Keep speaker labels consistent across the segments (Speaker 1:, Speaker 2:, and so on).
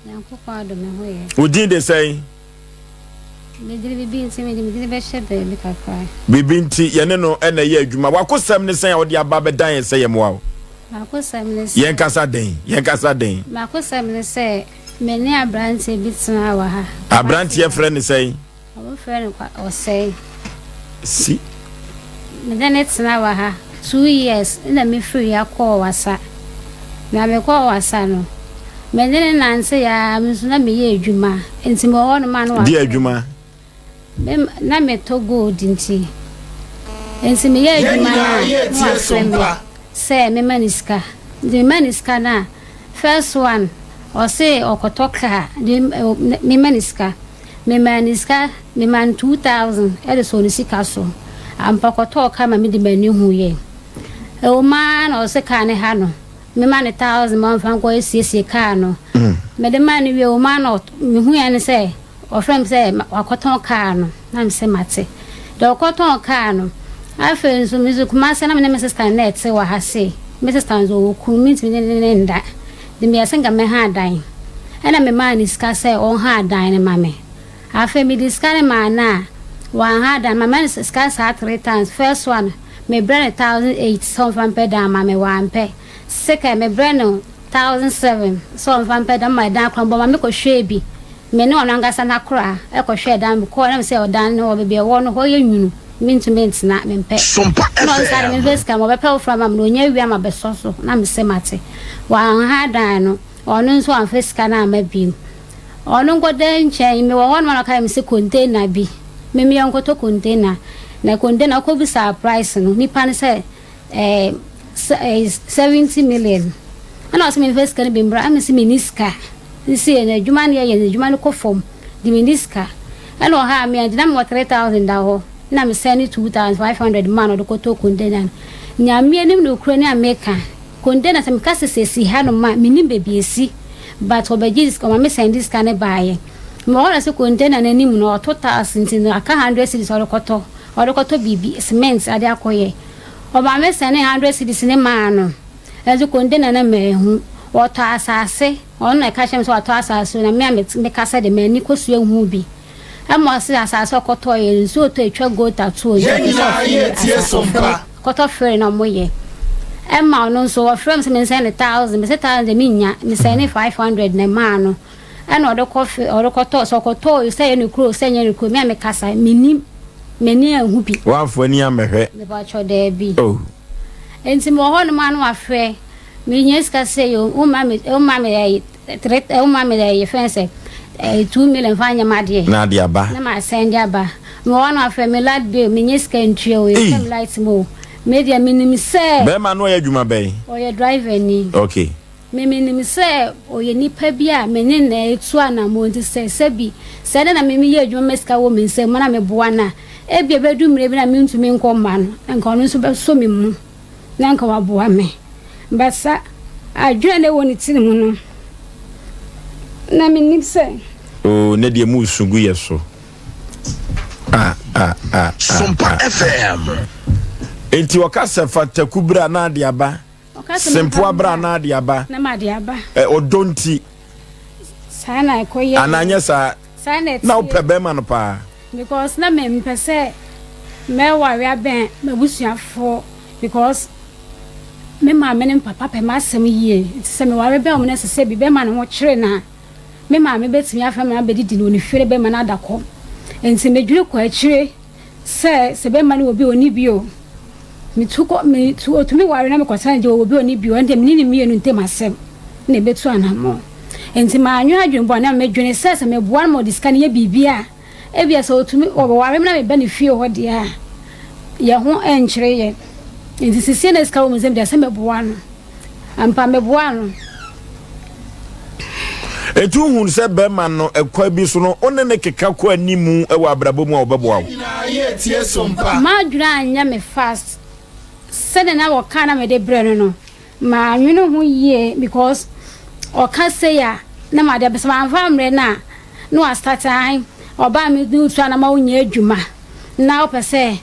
Speaker 1: Nyankopɔn adom me ho yɛ.
Speaker 2: Wo din de sɛn?
Speaker 1: Medini bibi nti mede me dini bɛhyɛ baabi kakra.
Speaker 2: Biribi nti yɛne no na ɛyɛ adwuma. W'akosɛm ne sɛn a wode aba abɛdan yɛn sɛ yɛmmoa wo?
Speaker 1: M'akosɛm ne sɛ.
Speaker 2: Yɛnkasa den, yɛnkasa den.
Speaker 1: M'akosɛm ne sɛ me ne aberanteɛ bi tenaa wɔ ha.
Speaker 2: Aberanteɛ frɛ ne sɛn?
Speaker 1: Wɔfrɛ no kwa Ɔsɛe.
Speaker 2: Si.
Speaker 1: Me ne no tena wɔ ha 2 years na me firi ha kɔɔ Wasa. Na me kɔɔ Wasa no, me ne no nante ya me nso na meyɛ adwuma. Nti mewɔ hɔ nom a na
Speaker 2: Di
Speaker 1: wafrɛ me.
Speaker 2: adwuma.
Speaker 1: Me na metɔ gold nti. Nti meyɛ
Speaker 3: Yɛn
Speaker 1: adwuma no
Speaker 3: nyinaa
Speaker 1: a na
Speaker 3: yɛretie
Speaker 1: wafrɛ me
Speaker 3: Sompa.
Speaker 1: sɛ mema no sika. Nti mema no sika no a, first one ɔse ɔkɔtɔ car de mema no sika. Memaa no sika, memaa no 2000 ɛde sɔɔ ne sika so. Ampa ɔkɔtɔɔ car ma mede m'ani huiɛ. Ɛwɔ mu ara na ɔse car no ha no, mema no 1000 ma ɔmfa nkɔ asiesie car no. Mede maa no wie, ɛwɔ mu ara na mehuiɛ ne sɛ ɔfrɛ me sɛ wakɔtɔn car no, na mese mate. Deɛ ɔkɔtɔn car no, afei nso me nso Kumase na me ne me sister na ɛte wɔ ha sei. Me sister nso ɔwɔ kunu, mentumi ne ne nda. De meyɛ sɛ nka mɛha dan. Ɛna memaa no sika sɛ ɔnha dan no ma me. Afei mede sika no maa no a, wanha dan. Mama no sika saa three times. First one, mebrɛ no 1008 sɛ ɔmfa mpɛ dan ma me, wampɛ. Second, mebrɛ no 1007 sɛ ɔmfa mpɛ dan ma dan koraa mbɔ ma mekɔhwɛɛ bi. Me ne ɔno ankasa n'akora ɛkɔhwɛɛ dan bi kɔɔ na me sɛ ɔdan no wɔ baabi a ɛwɔ no hɔ yɛ nwunu. Mentumi ntena, mempɛ.
Speaker 3: Sompa
Speaker 1: Ɛna ɔno saa de
Speaker 3: FM.
Speaker 1: memfa sika ma ɔbɛpɛ foforɔ ama me na ɔnya awie ama bɛsɔ so na mesɛ mate. Wanha dan no, ɔno nso amfa sika no amma bio. Ɔno nkɔda nkyɛn, mewɔ hɔ nom a na ɔka kyerɛ me sɛ container bi, me meyɛ nkɔtɔ container. Na container ɔkɔbisaa price no, nipa no sɛ ɛɛ 70 million. Ɛna ɔsɛ memfa sika no bi mbra, ɛna mese menni sika. Nsi no adwuma no yɛyɛ no, adwuma no kɔ fam, de menni sika. Ɛna ɔhaa me a, nti na mewɔ 3000 da hɔ, na mesɛne 2500 maa no ɔde kɔtɔɔ container no. Nyame anim nokorɛ ni a meka, container sɛ meka sɛ sɛ si hanom a, mennim baabi esi, but ɔbɛgye sika, ɔma me sɛnde sika no baeɛ. Mewɔ hɔ na sɛ container no anim no, ɔto tiles nti no aka 100 cedis a ɔde kɔtɔ biribi, cement ade akɔyɛ. Ɔma me sɛne 100 cedis ne maa no, ɛnso container no manhu. Ɔtɔ asase, ɔno na ɛka kyerɛ me sɛ watɔ asase na me a mekasa de m'ani kɔsua hu bi. Ɛma ɔse asase a ɔkɔtɔeɛ no, nsuo tɔ etwa gutter to nti
Speaker 3: Yɛn
Speaker 1: ɔpɛ sɛ
Speaker 3: nyinaa
Speaker 1: ɔfiri
Speaker 3: yɛretie
Speaker 1: asase
Speaker 3: Sompa.
Speaker 1: kɔtɔ fere na ɔmoyɛ. Ɛma ɔno nso ɔfrɛ me sɛ mensɛn ne 1000, mese 1000 deɛ mennya, mesɛn ne 500 na ɛmaa no. Ɛna ɔde kɔ fe ɔde kɔtɔ sɛ ɔkɔtɔɔ sɛ ɛyɛ ne kuro sɛ ɛnyɛ ne kuro, me a mekasa mennim, m'ani anhu bi.
Speaker 2: Wamfa ani ammɛhwɛ.
Speaker 1: Mepakyɛw daabi.
Speaker 2: Oh.
Speaker 1: Nti mewɔ hɔnom a na wafrɛ menya sika sɛ yo woma me ɛyi three woma me ɛyi fɛn sɛ ɛyi 2 million fa nyɛ m'adeɛ.
Speaker 2: Na ade aba.
Speaker 1: Na ma sɛn de aba. Mewɔ hɔ na wafrɛ me light bill, menya sika ntua o,
Speaker 2: Ei.
Speaker 1: yɛtwa me light mu o. Me deɛ menim sɛ
Speaker 2: Bɛrima no ɔyɛ adwuma bɛn?
Speaker 1: Ɔyɛ driver ni. Me menim sɛ ɔyɛ nipa bi a me ne na etu anammɔn, nti sɛ sɛbi sɛ ne na me meyɛ adwuma ma sika wɔ me nsam na meboa no a, ebi ebedu mmerɛ bi na mentumi nkɔ mma no, nka ɔno nso bɛsɔ me mu na nka waboa me. Basa adwene na ɛwɔ ne tiri mu no na menim sɛ
Speaker 2: Oh, ne deɛ mu su gu yɛ so. Ah, ah, ah, ah,
Speaker 3: Sompa
Speaker 2: ah.
Speaker 3: FM.
Speaker 2: Enti ɔka sɛ fa taku bra na ade aba.
Speaker 1: Ɔka sɛ
Speaker 2: Sempoa
Speaker 1: memfa
Speaker 2: bra na ade aba.
Speaker 1: Na made aba.
Speaker 2: Ɛ ɔdɔ nti.
Speaker 1: Saa na ɛkɔyɛ.
Speaker 2: Anaa nyɛ saa?
Speaker 1: Saa na ɛteɛ.
Speaker 2: Na wopɛ bɛrima no paa?
Speaker 1: Because na mempɛ sɛ mɛware abɛn m'abusuafoɔ, because me maame ne me papa pɛ m'asɛm yie, nti sɛ meware bɛn wɔn na ɛsɛ sɛ bi bɛrima ne ho kyere na me maame bɛtumi afrɛ me abɛdidi no wɔ ne fie ne bɛrima no ada kɔm. Nti medwene kɔ akyire sɛ bɛrima no wɔ bi a ɔni bi o, metu kɔ metu otumi ware na mekɔtena gye wɔ bi a ɔni bi o, ɛnde mene ne mmienu ntam asɛm na ɛbɛtu anammɔn. Nti maanwene adwene bɔne a medwene sɛ meboa no ma ɔde sika no yɛ biribi a, ebia sɛ otumi ɔbɛware me na meba ne fie hɔ deɛ a, yɛn ho nkyerɛ yɛ. Nti sisie na sika wɔ mu nsɛm deɛ sɛ meboa no ampa, meboa no.
Speaker 2: Enti wohunu sɛ bɛrima no ɛkwan bi so no wo ne ne keka kɔ animu wɔ abrabɔ mu a wɔbɛboa wo?
Speaker 3: Nyinaa yɛretie Sompa.
Speaker 1: M'adwene anyɛ me fast sɛdeɛ na wɔka na mede brɛ no, maanwene ho yie, because ɔka sei a na made abɛsɛ mamfa mmerɛ no a na wastart an ɔbaa me ne wotu anama wonyɛ adwuma na wopɛ sɛ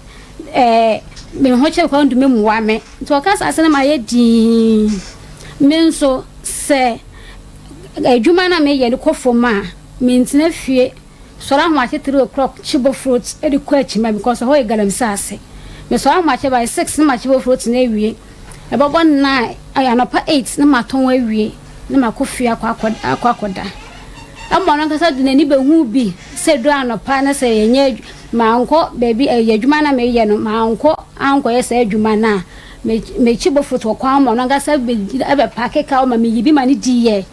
Speaker 1: me ho kyerɛ kwan ntumi mmoa me. Nti ɔka saa sɛ na mayɛ dinn. Me nso sɛ Adwuma no a meyɛ no kɔ fam a, mentena fie. Sɔre ahomakye 3 o'clock kye bofrot de kɔ akyima because ɛhɔ yɛ galamsey ase. Mesɔre ahomakye by 6 na makye bofrot no awie. Ɛbɛbɔ 9, anɔpa 8 na matɔn awie na makɔ fie akɔ akɔ akɔ akɔda. Ɛma ɔno ankasa de n'ani bɛhu bi sɛ duru anɔpa na sɛ yɛnyɛ mankɔ baabi ɛyɛ adwuma na meyɛ no, mankɔ ankɔyɛ saa adwuma no a, mekyi bofrot wɔ kwan ma ɔno ankasa ɛbɛpaake ka ma meyi bi ma no diiɛ.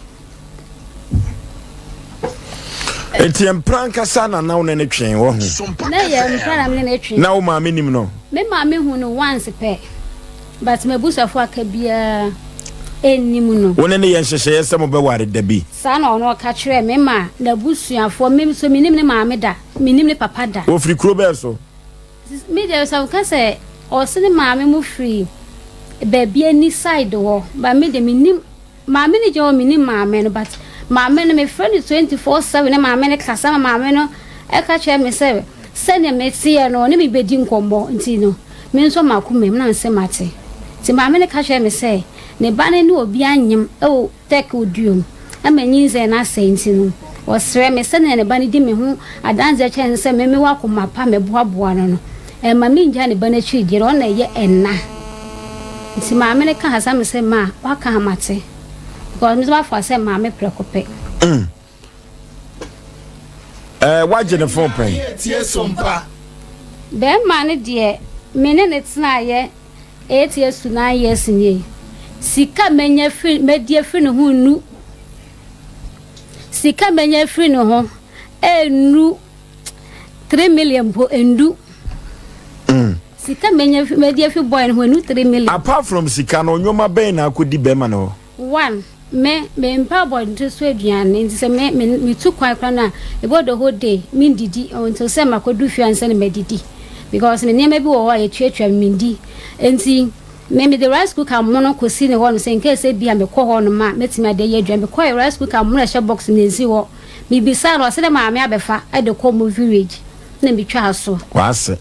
Speaker 2: Nti mpra nkasa na na wo ne ne twee wɔ ho?
Speaker 1: Na yɛ mpra na me ne ne twe.
Speaker 2: Na wo maame nim no?
Speaker 1: Me maame hu no once pɛ, but m'abusuafo aka biara ɛnnim no.
Speaker 2: Wo ne ne yɛ nhyehyɛeɛ sɛ mobɛware da bi?
Speaker 1: Saa na ɔno ɔka kyerɛɛ me ma n'abusuafoɔ. Me nso menim ne maame da, menim ne papa da.
Speaker 2: Wɔfiri kuro bɛɛ so?
Speaker 1: Me deɛ, sɛ woka sɛ ɔse ne maame mu firi baabi ani side hɔ, but me deɛ menim maame no gyina hɔ, menim maame no, but maame no mefrɛ no 24/7 ne maame no kasa ma maame no ɛka kyerɛ me sɛ sɛnea meteɛ no ɔne me bɛdi nkɔmmɔ, nti no me nso makoma mu na nsɛ mate. Nti maame no ka kyerɛ me sɛ ne ba no ne obi anyem ɛwɔ Tech oduom ama nyinsɛn no asɛe, nti no ɔsrɛ me sɛnea ne ba no di me ho adanseɛ kyerɛ no sɛ me mewɔ akoma pa mɛboaboa no no ɛmma mengya ne ba no akyiri deɛ ɔno na ɛyɛ ɛna. Nti maame no ka sa me sɛ ma waka ha mate, because me nso mafa sɛ maame prɛko pɛ.
Speaker 2: Wagye ne phone pɛn?
Speaker 3: Tie Sompa.
Speaker 1: Bɛrima no deɛ, me ne ne tenaeɛ 8 years to 9 years nie. Sika manya firi madi afiri ne ho nnu, sika manya afiri ne ho ɛnnu 3 million mpo ndu. Sika manya madi afiri boy no ho ɛnnu 3 million.
Speaker 2: Apart from sika no, nneɛma bɛn na akɔdi bɛrima no hɔ?
Speaker 1: One, me mempɛ abɔnten so aduane, nti sɛ me me metu kwan koraa no a, ɛbɔ the whole day mendidi until sɛ makɔdu fie ansa na madidi, because me nneɛma bi wɔ hɔ a yɛtuatua me mendi. Nti me mede rice cooker mono kɔsi ne hɔ no sɛ nkɛɛ sɛ bi a mekɔ hɔ nom a mɛtumi ade ayɛ aduane. Mekɔɛ, rice cooker mono a ɛhyɛ box no nsi hɔ. Mebisa no, ɔsɛ dɛ maame abɛfa de kɔ mo village na metwaa so.
Speaker 2: Wase.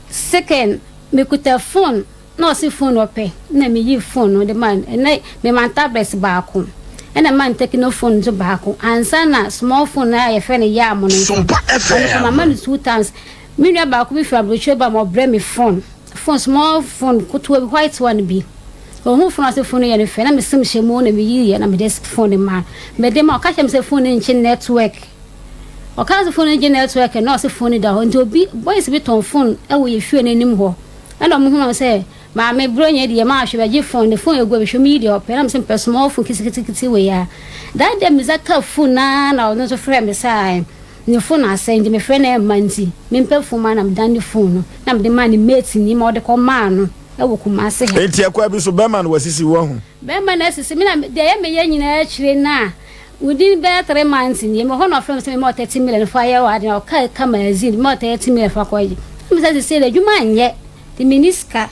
Speaker 1: Second, mekuta phone na ɔse phone ɔpɛ na meyi phone no de ma no. Ɛnɛ mema no tablet baako ɛna ma no Tecno phone nso baako ansa na small phone a yɛfrɛ no yam no nso.
Speaker 3: Sompa
Speaker 1: Ɔno nso
Speaker 3: FM.
Speaker 1: mama no two times. Me nua baako bi firi aburokyire ba ma ɔbrɛ me phone, small phone ketewa bi, white one bi. Ohun phone, ɔsɛ phone no yɛ no fɛ na mesem hyɛ mu na meyi yɛ na mede phone no ma mede ma. Ɔka kyerɛ me sɛ phone no nkye network. Ɔka sɛ phone no nkye network na ɔsɛ phone no da hɔ, nti obi boys bi tɔn phone ɛwɔ yɛ fie n'anim hɔ ɛna ɔmo hu sɛ maame buro nyɛ deɛ maa hwɛ bɛgye phone ne phone egu abɛhwɛ mu yi deɛ ɔpɛ na mesɛ mpɛ small phone ketekete wei a. That day mesa ka phone naa na ɔno nso frɛ me sɛ ne phone asɛe, nti mefrɛ no ɛmma, nti mempɛ phone ma na medan ne phone no na mede maa ne mate ni ma ɔde kɔ maa no ɛwɔ Kumase ha.
Speaker 2: Enti ɛkwan bi so bɛrima no wasisi wɔ ho?
Speaker 1: Bɛrima no asisi me na deɛ ɛyɛ meyɛ nyinaa akyire no a within bɛyɛ 3 months nie mewɔ hɔ na ɔfrɛ me sɛ mema 30 million fa yɛ wɔ ade na ɔka ka magazine mema 30 million fa kɔ. Me sɛ sesei de adwuma anyɛ nti menni sika,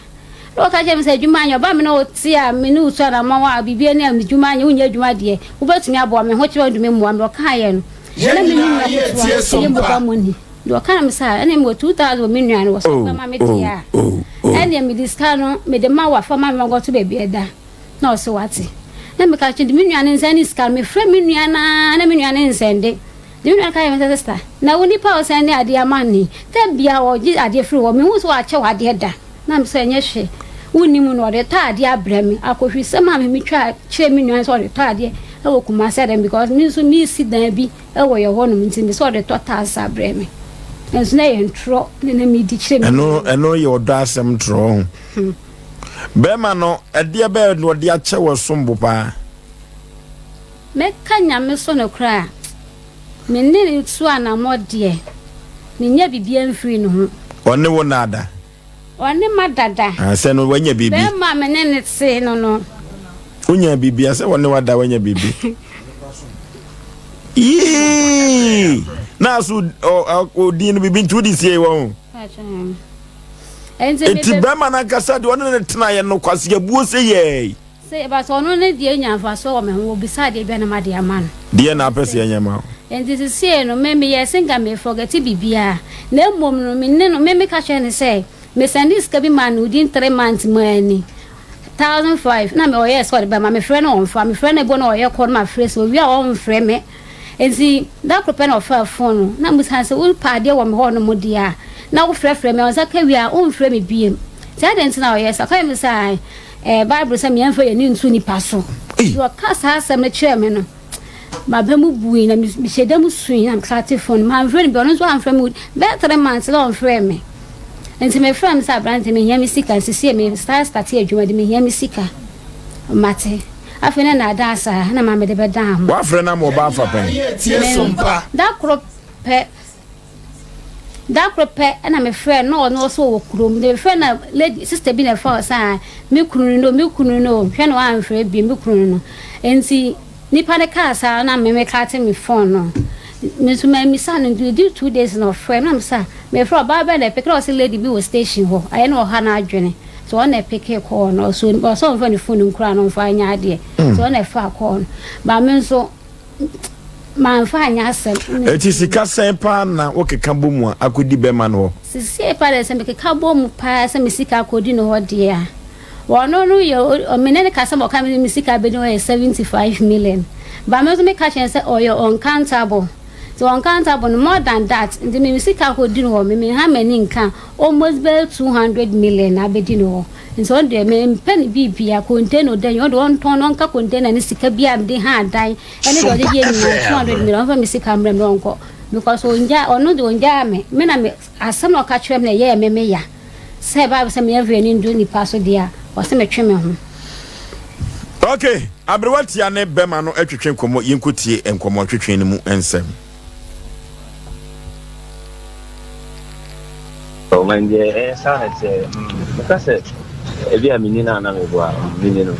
Speaker 1: na ɔka kyerɛ me sɛ adwuma anyɛ ɔba me ne wo te a me ne wo tu anammɔn a biribi ani a adwuma anyɛ, wonyɛ adwuma deɛ wobɛtumi aboa me ho kyerɛ wode me mmoa me. Ɔkaeɛ no
Speaker 3: Yɛn
Speaker 1: na me ne
Speaker 3: nyinaa
Speaker 1: nua
Speaker 3: yɛ
Speaker 1: ketewa
Speaker 3: tie
Speaker 1: ɛyɛ
Speaker 3: Sompa.
Speaker 1: mobile money deɛ ɔka na me sɛ ɛne mewɔ 2000 wɔ me nua no wɔ sɛ ɔbɛma me deɛ a ɛneɛ mede sika no mede ma wo afa ma me mankɔto baabi ɛda na ɔsɛ wate na meka kyerɛ me nua no nsa ne sika no. Mefrɛ me nua naa na me nua no nsɛnde de. Me nua no ka kyerɛ me sɛ, "Sister, na wo nipa a ɔsɛn ne adeɛ ama ni ta bia ɔgye adeɛ firi hɔ, mehu sɛ wakyɛ wɔ adeɛ da." Na me sɛ ɛnyɛ hwɛ wonnim no, ɔde tɔ adeɛ abrɛ me akɔhwi sɛm a metwa kyerɛ me nua no sɛ ɔde tɔ adeɛ ɛwɔ Kumase dɛm, because me nso mesi dan bi ɛwɔ yɛ hɔnom, nti me sɛ ɔde tɔ tiles abrɛ me nso na yɛ ntorɔ ne na medi kyerɛ me
Speaker 2: Ɛno
Speaker 1: nua no.
Speaker 2: Ɛno yɛ ɔdɔ asɛm ntorɔ ho. Bɛrima no ɛdeɛ bɛyɛ na ɔde akyɛ wɔ sombo paa?
Speaker 1: Mɛka Nyame so no koraa, me ne ne tu anammɔ deɛ, menyɛ biribiara mfiri ne ho.
Speaker 2: Ɔne wo naada?
Speaker 1: Ɔne ma dada.
Speaker 2: Ah, sɛ no wanya biribi.
Speaker 1: Bɛrima a me ne ne te no.
Speaker 2: Wonya biribi a sɛ wɔne wada wanya biribi yii na so odin no biribi nti wode sie wɔ ho.
Speaker 1: Nti
Speaker 2: Nti bɛrima no ankasa deɛ ɔne ne tenaeɛ no kwaseabuo sɛ yɛi.
Speaker 1: Sɛ ɛba sɛ ɔno ne deɛ nya mfasoɔ wɔ me ho, wɔbisa adeɛ bia na made ama no.
Speaker 2: Deɛ na apɛ sɛ yɛnyɛ ma wo?
Speaker 1: Nti sesie no me meyɛ sɛ nka me forget biribiaa, na mmom no me ne no me meka kyerɛ no sɛ mesɛnde sika bi ma no within 3 months mu ani. 1005 na me ɔyɛɛ sɛ ɔde bɛma mefrɛ no ɔmfa mefrɛ no ebo na ɔyɛ kɔ no mafrɛ sɛ owie a ɔmfrɛ me nti da koro pɛ na ɔfaa phone no na mebisa no sɛ wopɛ adeɛ wɔ me hɔ nom deɛ a na wofrɛfrɛ me a ɔnsa ka wie a womfrɛ me biem nti adɛn nti na ɔyɛ saa ɔka kyerɛ me sɛ ae ɛɛ bible sɛ meɛmfa yɛn ani nto nipa so nti ɔka saa asɛm no kyerɛɛ me no M'aba mu bui na mehyɛ da mu sui na mekate phone mamfrɛ no bi ɔno nso amfrɛ me bɛyɛ 3 months na ɔmfrɛ me nti mefrɛ me sɛ aberante mehia me sika nsisie me start start adwuma de mehia me sika mate afei na naadaa saa na ma mede bɛdaa ho.
Speaker 2: Wafrɛ no ama ɔba afa pɛn?
Speaker 1: Da koro pɛ da koro pɛ na mefrɛ no na ɔno ɔsɛ ɔwɔ kurom na mefrɛ na lady sister bi na ɛfa ɔsɛ a me kunu no me kunu no hwɛ na wamfrɛ bi me kunu no nti nipa no kaa saa na me mekate me phone no me nso mamisa no nti di 2 days na ɔfrɛ me na mesa mefrɛ ɔbaa bɛn na ɛpick na ɔsɛ lady bi wɔ station hɔ ayɛ na ɔha no adwene so ɔno na ɛpick call no ɔsɛ ɔsɛ ɔmfa ne phone nkura no ɔmfa nyɛ adeɛ so ɔno na ɛfa call no ba me nso mamfa anyɛ asɛm.
Speaker 2: Eti sika sɛn paa na wokeka bɔ mu a akɔdi bɛma no hɔ?
Speaker 1: Sisie paa deɛ sɛ mekeka bɔ mu paa sɛ me sika akɔdi no hɔ deɛ a wɔno no yɛ mene ne kasa ma ɔka me sika bɛdi hɔ yɛ 75 million, ba me nso meka kyerɛ sɛ ɔyɛ uncountable nti uncountable no more than that, nti me sika akɔdi no hɔ me ha m'ani nka almost bɛyɛ 200 million na abɛdi no hɔ. Nti ɔno deɛ mempɛ ne biribia, container ɔdan ɔde ɔntɔn no ɔnka container ne sika bi a mede ha adan ɛne deɛ ɔde yɛ nyinaa 200 million, ɔmfa me sika mmerɛ me ɔnkɔ because ɔngya ɔno de ɔngyaa me me na me asɛm na ɔka kyerɛ me na ɛyɛɛ me me ya sɛ Bible sɛ meyɛmfa ani ndo nipa so deɛ a ɔsɛ metwe me ho.
Speaker 2: Ok, aberewa tia ne bɛma no atwetwe nkɔmmɔ. Yɛnkɔtie nkɔmmɔ twetwe no mu nsɛm.
Speaker 4: Ɔman deɛ ɛyɛ saa na sɛ meka sɛ ebi a menni no a na meboa menni no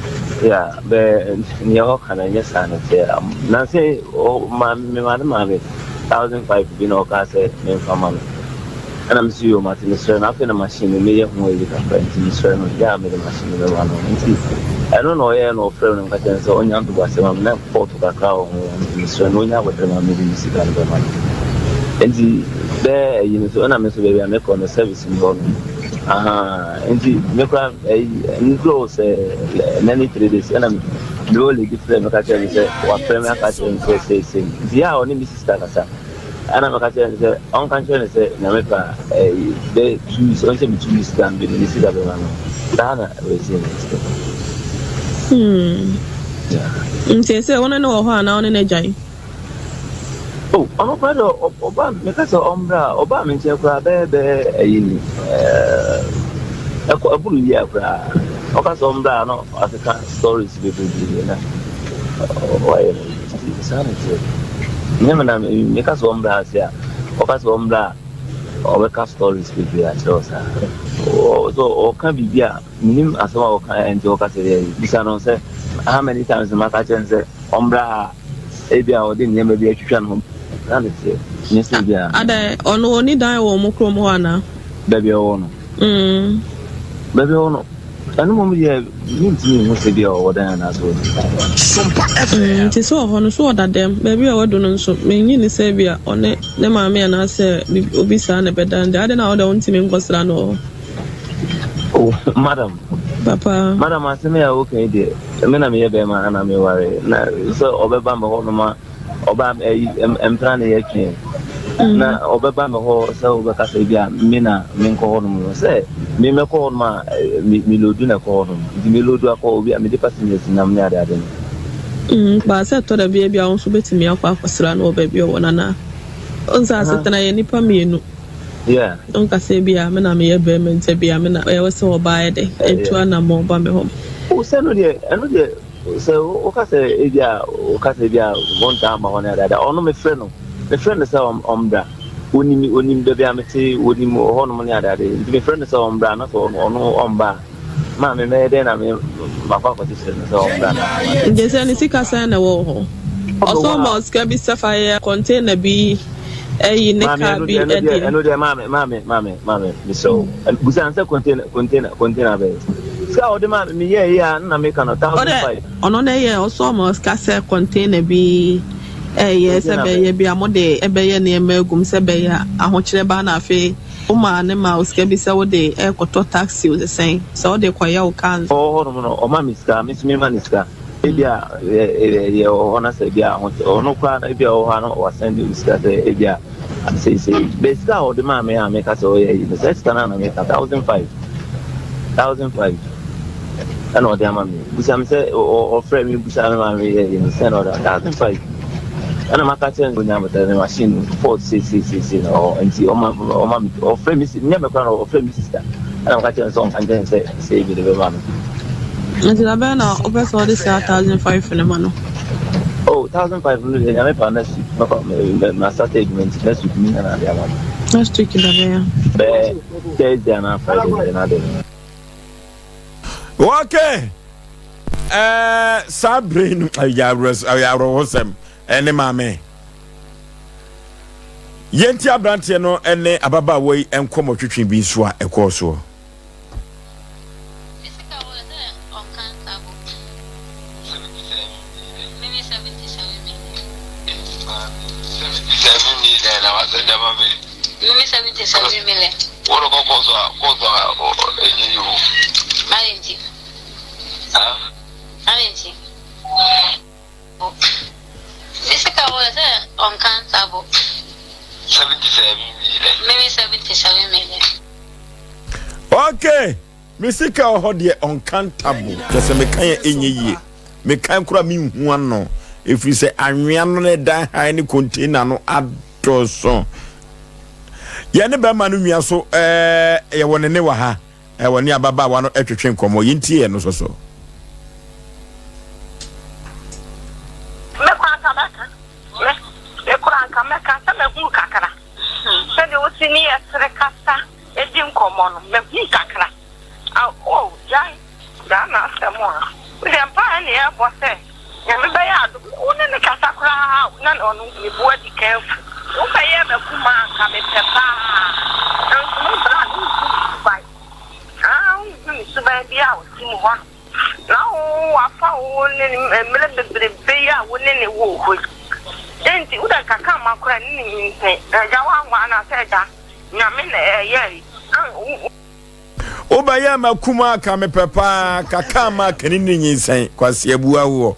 Speaker 4: ya bɛ neɛ ɔka no ɛnyɛ saa na sɛ nansɛ mema no maa me 1005 bi na ɔkaa sɛ memfa ma no ɛna mese yo mate, mesrɛ no. Afei na machine no meyɛ ho ayi kakra nti mesrɛ no yɛ a mede machine no bɛma no nti ɛno na ɔyɛɛ na ɔfrɛ no mka kyerɛ no sɛ ɔnya ntoboasɛm ma me na pɔɔto kakra wɔ ho nti mesrɛ no ɔnya abɔtrɛ ma mede me sika no bɛma no nti bɛɛ ayi no so ɛna me nso baabi a mekɔ no service ni hɔ no aha nti me kora ayi nduro sɛ nani 3 days ɛna me wɔ lady frɛ me ka kyerɛ me sɛ wafrɛ me aka kyerɛ me sɛ seesei nti yɛ a ɔne me sister kasa ɛna meka kyerɛ no sɛ ɔnka nkyerɛ no sɛ Nyame pa ɛyi bɛ 2 weeks ɔnhyɛ me 2 weeks time bi ne sika bɛma no saa na ɛbɛsie ne sika.
Speaker 5: Nti sɛ wo ne no wɔ hɔ a na wo ne no agyae?
Speaker 4: Oh, ɔno koraa deɛ ɔba meka sɛ ɔmmra a ɔbaa me nkyɛn koraa bɛyɛ ayi ni ɛkɔ ɛboro yie a koraa ɔka sɛ ɔmmra a na akeka stories bebree na wayɛ no nti saa na ɛteɛ. Nyɛ me na meka sɛ ɔmmra ase a ɔka sɛ ɔmmra a ɔbɛka stories bebree akyerɛ wo saa so ɔka biribi a menim asɛm a ɔka nti ɔka sɛ yɛ bisa no sɛ how many times maka kyerɛ no sɛ ɔmmra ha ebi a ɔde nneɛma bi atwitwa ne ho saa na ɛteɛ nyɛ sɛ bi a.
Speaker 5: Adɛ ɔno ɔni dan wɔ ɔmo kurom hɔ anaa?
Speaker 4: Baabi a ɔwɔ no baabi a ɔwɔ no ɛno mmom deɛ mentumi nhu sɛ bi a ɔwɔ dan anaasɛ ɔni dan.
Speaker 3: Sompa FM.
Speaker 5: Nti sɛ ɔhɔ no so ɔda dɛm baabi a wadu no nso menyi ne sɛ bi a ɔne ne maame anaasɛ obi saa na ɛbɛda no deɛ ade na ɔdɛ wontumi nkɔsra no wɔ hɔ.
Speaker 4: Oh, madam.
Speaker 5: Papa.
Speaker 4: Madam, asɛm yi a woka yi deɛ me na meyɛ bɛrima ana meware na sɛ ɔbɛba me hɔ nom a ɔba ayi mpena ne yɛtwe na ɔbɛba me hɔ sɛ wobɛka sɛ bi a me na menkɔ hɔ nom no sɛ me mɛkɔ hɔ nom a meload na ɛkɔ hɔ nom nti meload akɔ obi a mede passengers nam ne adeade no.
Speaker 5: Baa sɛ ɛtɔ da bi a bi a wo nso bɛtumi akɔ akɔsra no wɔ baabi a ɔwɔ no anaa ɔnsɛ asetena yɛ nnipa mmienu. Ɔnka sɛ bi a me na meyɛ bɛrima nti bi a me na ɛwɔ sɛ ɔbaa yɛ dɛ ɛtu anammɔ ɔba me hɔ.
Speaker 4: O sɛ no deɛ ɛno deɛ sɛ woka sɛ ebi a woka sɛ ebi a wɔntaa ma hɔ ne adeade ɔno mefrɛ no sɛ ɔmbra onim baabi a mete, onim hɔnom ne adeade nti mefrɛ no sɛ ɔmbra na sɛ ɔno ɔmba a maa me mɛyɛ dɛn na me makɔ akɔkyekyere no sɛ ɔmbra na.
Speaker 5: Nti sɛ ne sika sɛn na ɛwɔ hɔ ɔsɛ ɔma ɔsika bi sɛ fa yɛ container bi ɛyi ne kaa bi ɛdeɛ.
Speaker 4: Ɛno deɛ maame maame maame maame mesrɛ wo busa sɛ container bɛyɛ sika a ɔde maa me meyɛ yi a na meka no 1005.
Speaker 5: Ɔno na ɛyɛ ɔsɛ ɔma sika sɛ container bi ɛyɛ sɛ bɛyɛ bi a mode ɛbɛyɛ nneɛma agum sɛ bɛyɛ ahokyerɛ ba na afei. Wo maa ne maa wo sika bi sɛ wode rekɔtɔ taxi o sɛ sɛn? Sɛ wode rekɔyɛ wo car nso.
Speaker 4: Ɔwɔ hɔnom no, ɔma me sika, me nso mema no sika. Ebia yɛwɔ hɔ na sɛ ebia ahokyɛ, ɔno koraa no ebia ɔwɔ hɔ a na wasɛnde me sika sɛ ebia seisei. Bɛ sika a ɔde maa me a meka sɛ ɔyɛ ayi no, saa sika no a na meka, 1005, 1005 ɛna ɔde ama me. Bisa me sɛ ɔfrɛ me bisa me ma meyɛ ayi no, sɛ na ɔde 1005. Ɛna maka kyerɛ no sɛ ɔnya abotare ne machine no fault seiseiseisei na ɔwɔ nti ɔma ɔma me ɔfrɛ me nyɛ me koraa na ɔfrɛ me sister ɛna maka kyerɛ no sɛ ɔnka nkyerɛ no sɛ sei mede bɛma no.
Speaker 5: Nti da bɛn na wopɛ sɛ ɔde saa 1005 no ma no?
Speaker 4: Oh, 1005 no deɛ nyame pa next week mɛkɔ ma start adwuma nti next week menya na ade ama no.
Speaker 5: Next week da bɛn a?
Speaker 4: Bɛɛ Thursday anaa Friday mede no ade no.
Speaker 2: Okay. Ɛɛ saa bere no ɛyɛ awerɛhosɛm ɛne maame. Yɛnti aberanteɛ no ne ababaawa yi nkɔmmɔ twetwe bi nso a ɛkɔɔ soɔ.
Speaker 6: Adɛn nti? Bo. Me sika wɔ sɛ ɔnka nsa bo. 77 million. Me me 77 million.
Speaker 2: Okay, me sika wɔ hɔ deɛ ɔnka ntabo. Kyɛ sɛ meka yɛ ɛnyɛ yie. Meka kora menhu ano. Ɛfiri sɛ anwea no ne dan han ne container no adɔɔso. Yɛne bɛrima no nua so ɛɛ yɛwɔ ne ne wɔ ha. Wɔne ababaawa no twetwe nkɔmmɔ. Yɛntie ɛno nso so.
Speaker 7: Me koraa anka mɛka. Me, me koraa anka mɛka sɛ mahunu kakra. Sɛdeɛ wosi ne yɛ sere kasa di nkɔmmɔ no, mahunu kakra. Ah, oh, gyae Ghana asɛm a. Wo deɛ mpaeɛ na yɛbɔ sɛ Nyame bɛyɛ adom. Wo ne no kasa koraa na ɔno ne bo adi kan afu. Wo bɛyɛɛ m'akumaa anka mepɛ paa. Nanso me bra no wonhu ne suban. Ah, wonhu ne suban biara a ɔte mu hɔ no. Na wo wafa wo ne no mmerɛ bebrebe yi a wo ne no wɔ hɔ yi. Dɛn nti, wo deɛ nka ka mma koraa ne ne nyinsɛn. Agya woanwaa no a sɛ agya Nyame na ɛyɛe. Ah, wo.
Speaker 2: Wobɛyɛ m'akumaa ka mepɛ paa kakaa ma kani ne nyinsɛn kwasi abua woɔ.